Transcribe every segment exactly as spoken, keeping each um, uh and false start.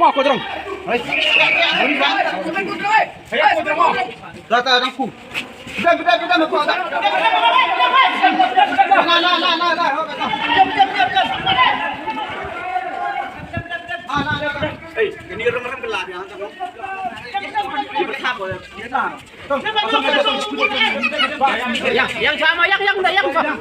Ako terang. Hai. Hai, ako terang. Dah, dah, dah, aku. Dah, dah, dah, dah, aku. Dah. Nah, nah, nah, nah, nah. Nah, nah, nah. Hei, ini orang-orang belah dia. Ini bersabar. Ini dah. Yang, yang sama, yang, yang, yang sama.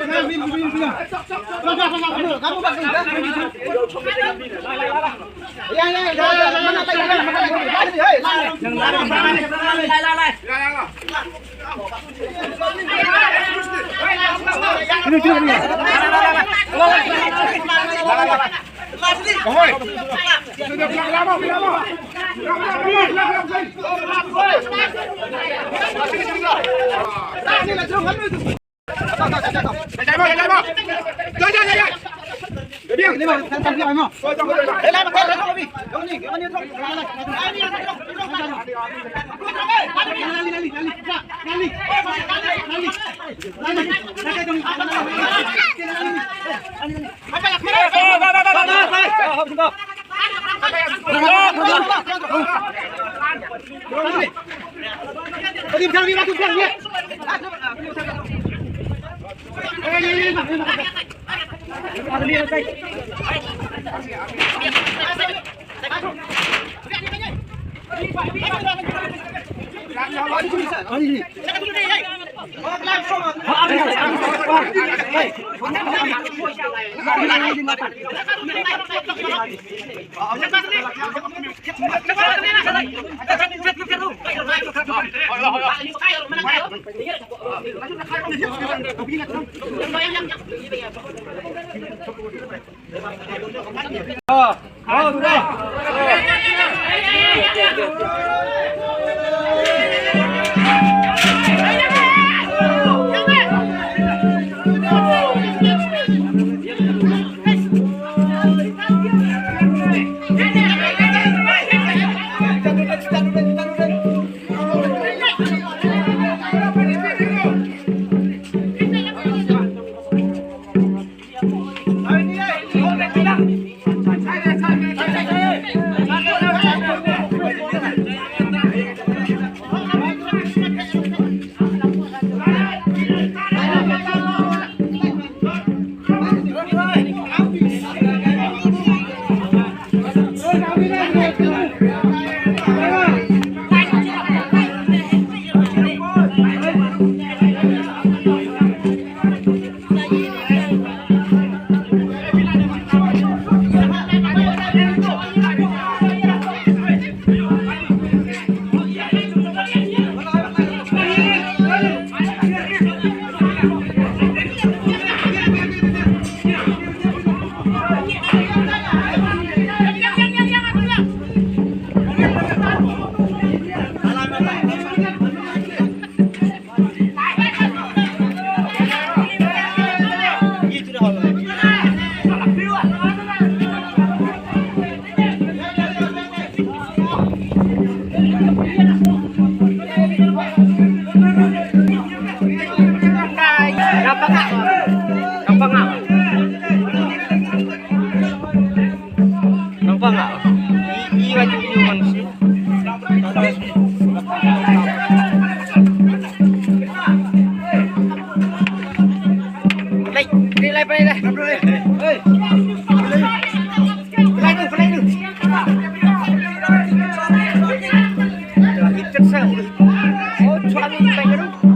Nampak nggak? I, i lagi i manusia. Play, play, play, play. Play tu, play tu. Dah, itu sah. Oh, suami play tu.